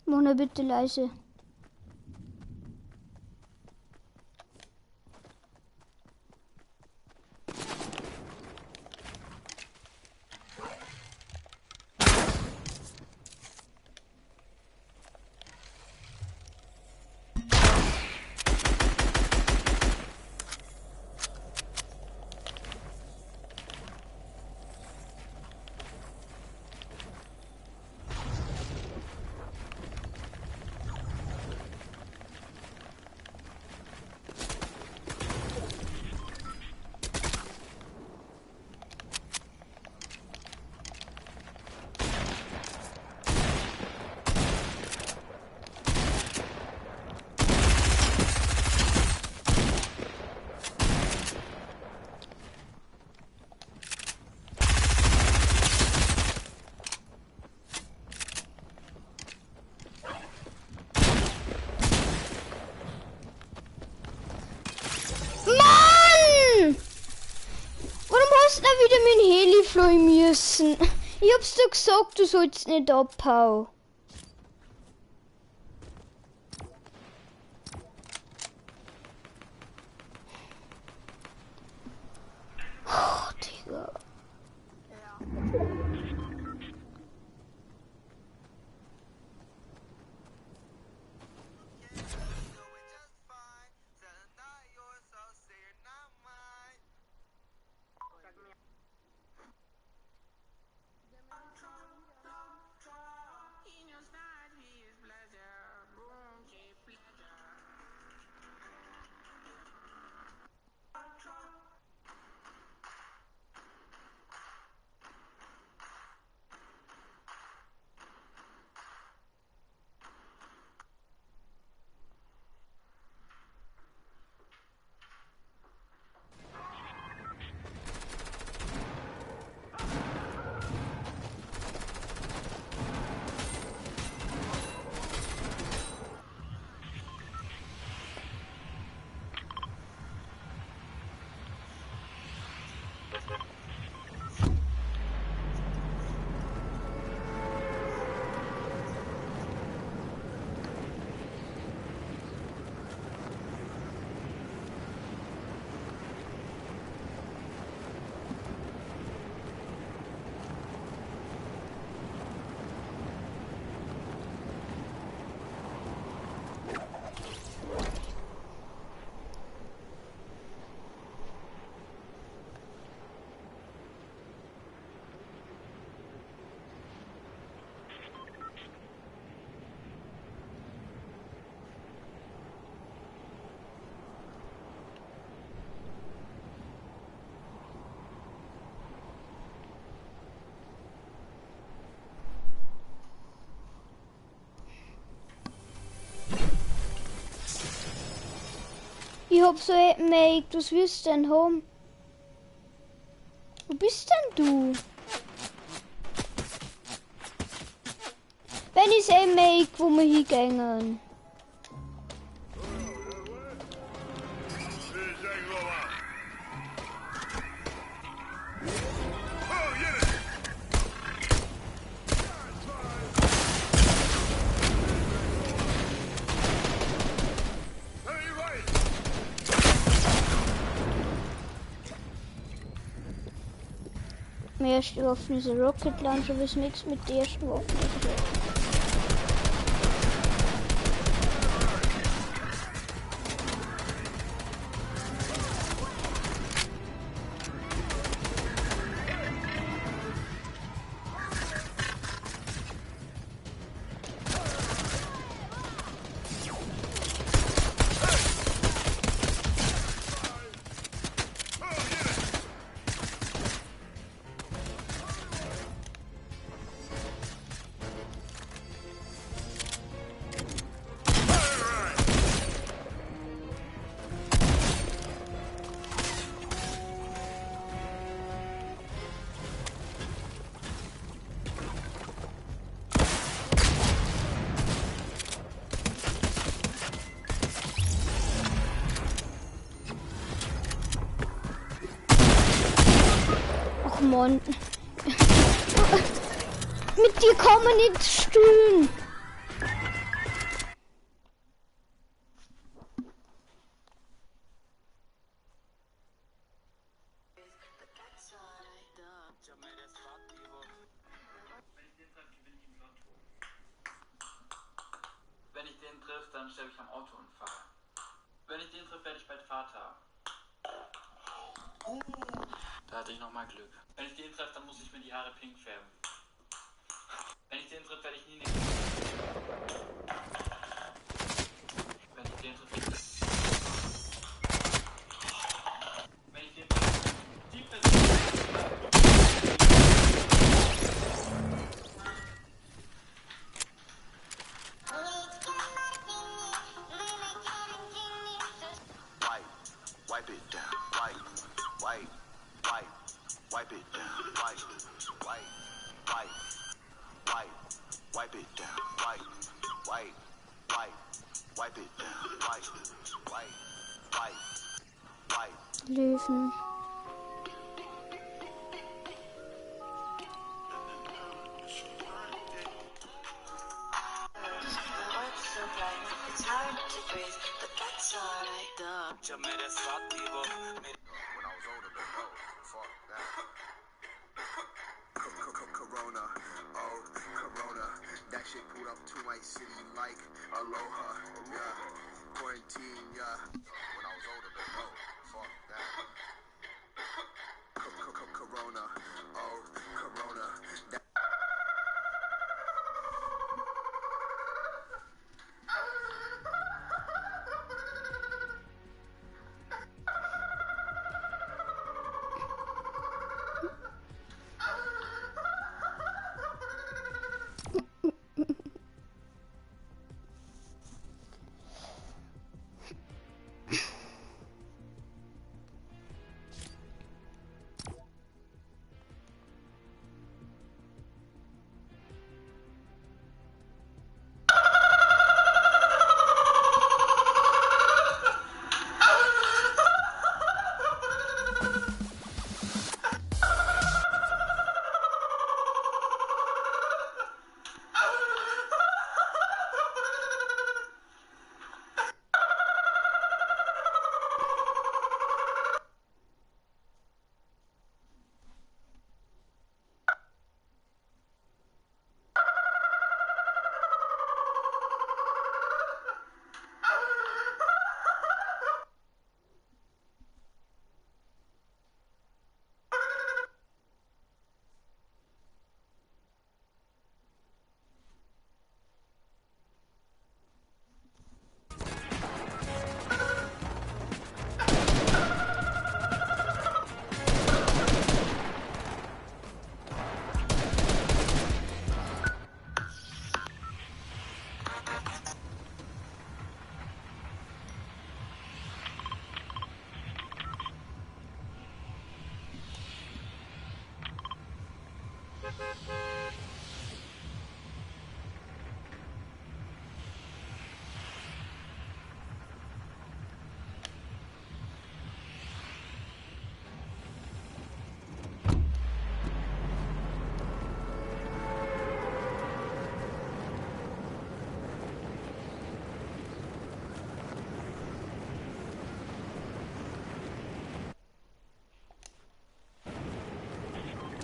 Mona, bitte leise. hast da wieder mit dem Heli fliegen müssen. Ich hab's dir gesagt, du sollst nicht abhauen. Oh, Digga. Ich hab so ein Make, was willst du denn haben? Wo bist denn du? Wenn ich ein Make, wo wir hingehen. Meine erste Waffe ist ein Rocket Launcher, was nichts mit der ersten Waffe. Mann. Mit dir kann man nicht stühlen. Wenn ich den treffe, dann sterbe ich am Autounfall. Wenn ich den treffe, werde ich bald Vater. Da hatte ich nochmal Glück. Wenn ich den treffe, dann muss ich mir die Haare pink färben. Wenn ich den treffe, werde ich nie nehmen. Wenn ich den treffe, wenn ich den treffe, die Person. Wipe it down, wipe, wipe, wipe, wipe it down, wipe, wipe, wipe, wipe, wipe it down, wipe, wipe, wipe, wipe it down, wipe, wipe, wipe, wipe. Löwen. When I was older, but no, fuck that. Corona, oh, Corona. That shit pulled up to my city like aloha, yeah. Quarantine, yeah. When I was older, but no, fuck that. Corona, oh, Corona. That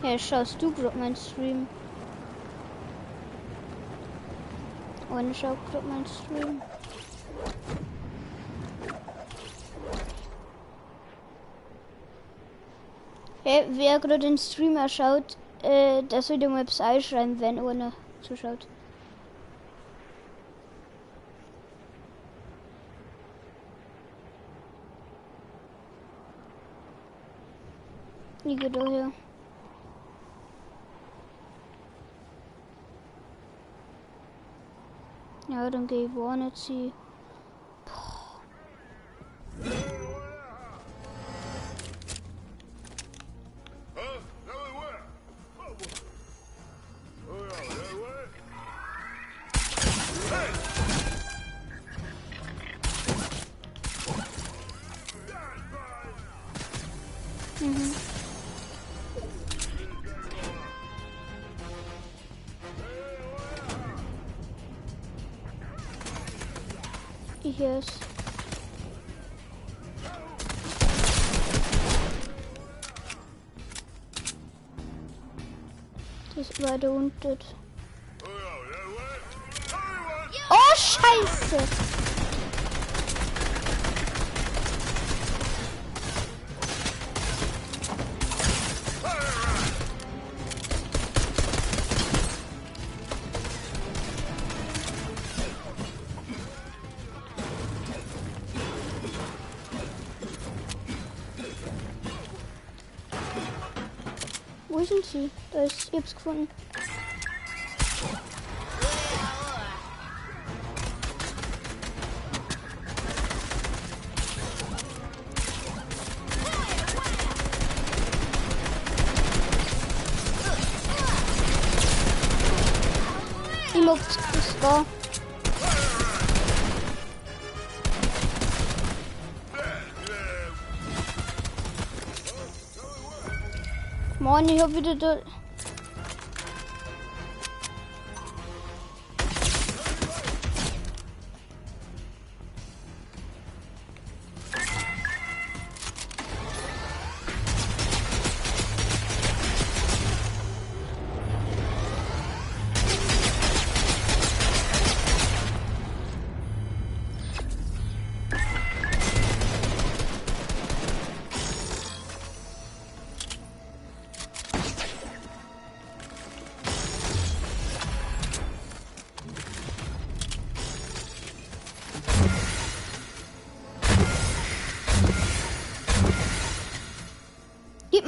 Ja, schaust du grad meinen Stream? Einer schaut grad meinen Stream. Hey, wer gerade den Stream schaut, der sollte mal etwas einschreiben, wenn einer zuschaut. Ich gehe da her. Ja, dann gehe ich woanders hin. Yes. Das war da unten. Oh, Scheiße! Wo sind sie? Da ist, ich hab's gefunden. Ich mag das da. Mann, ich hab wieder da.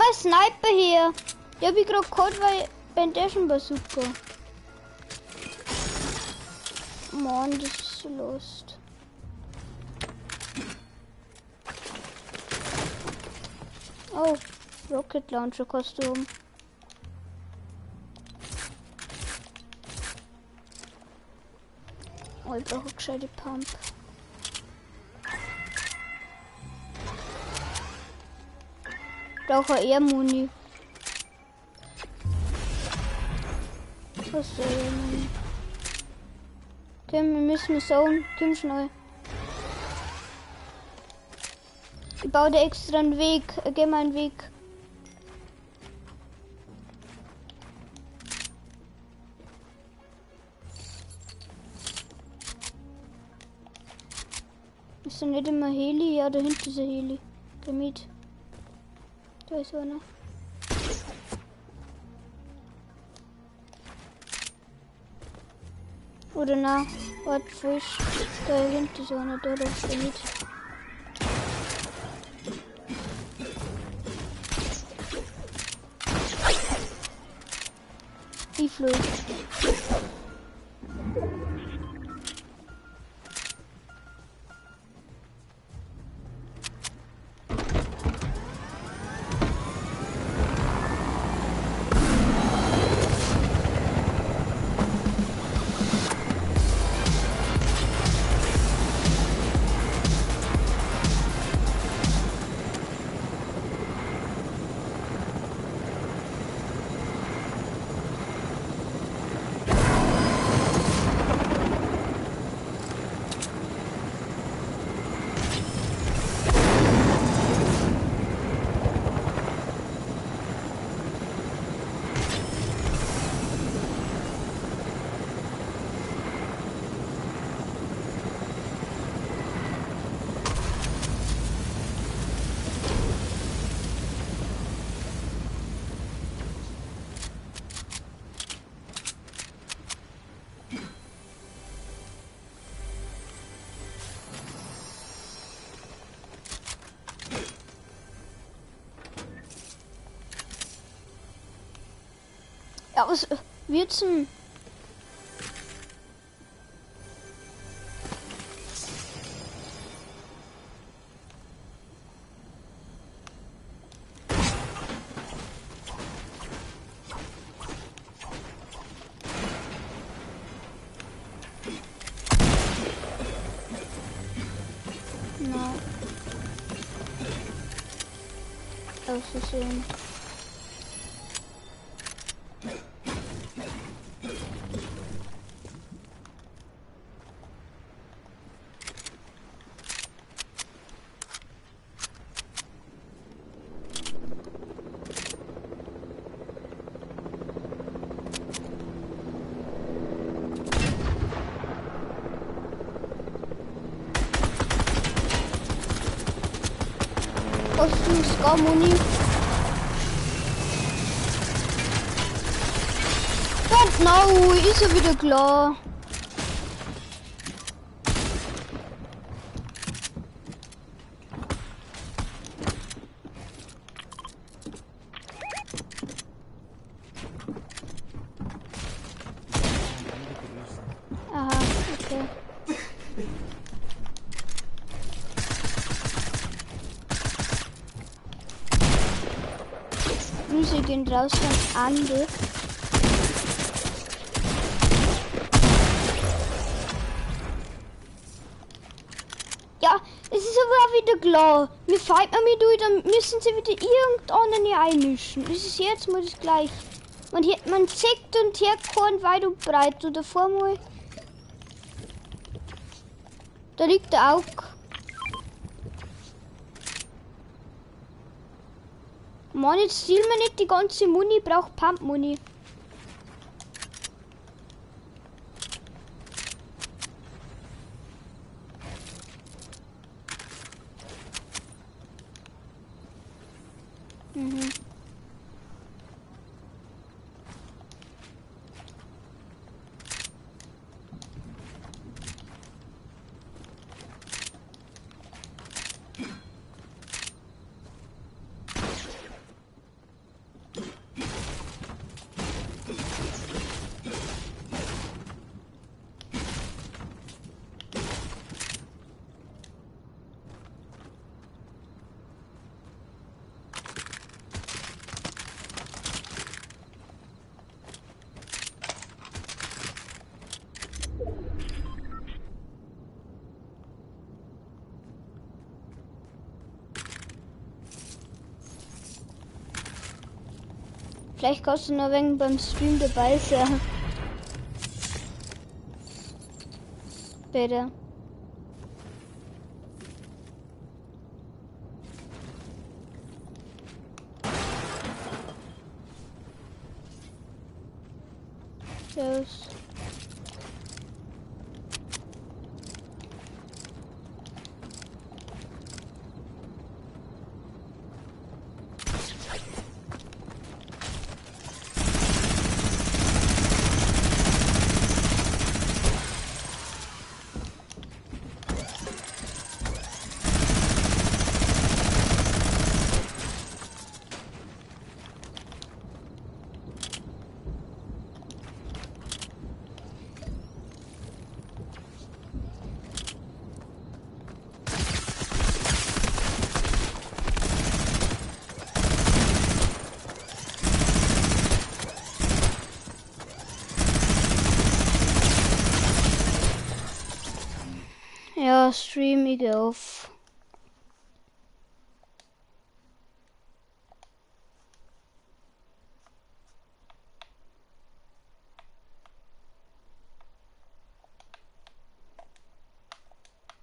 mal Sniper her. Die hab ich grad geholt, weil bei der schon Bazooka. Mann, das ist so lost. Oh, Rocket Launcher Kostüm. Oh, ich brauche eine gescheite Pump. Ich brauche eher Muni. Was soll ich? Okay, wir müssen zone. Komm schnell. Ich baue dir extra einen Weg. Geh mal einen Weg. Ist da nicht immer Heli? Ja, da hinten ist ein Heli. Geh mit. Da ist einer. Oder na, warte, frisch. Da hinten ist einer, da, geh mit. Ich flog. Ja, was wird's denn? Na. Auszusehen. Muni. Genau, ist ja wieder klar. Aha, okay. Grüße gehen raus an Andi. Ja, es ist aber auch wieder klar. Wir fighten mit durch, dann müssen sie wieder irgendeinen einmischen. Das ist jetzt mal das gleiche. Man, hier, man zickt und hier kommt weit und breit. Oder vor mal. Da liegt der Auge. Mann, jetzt stehlen wir nicht die ganze Muni, ich brauch Pump-Muni. Mhm. Vielleicht kannst du noch ein wenig beim Stream dabei sein. Bitte. Servus. Ja, Stream, ich geh auf.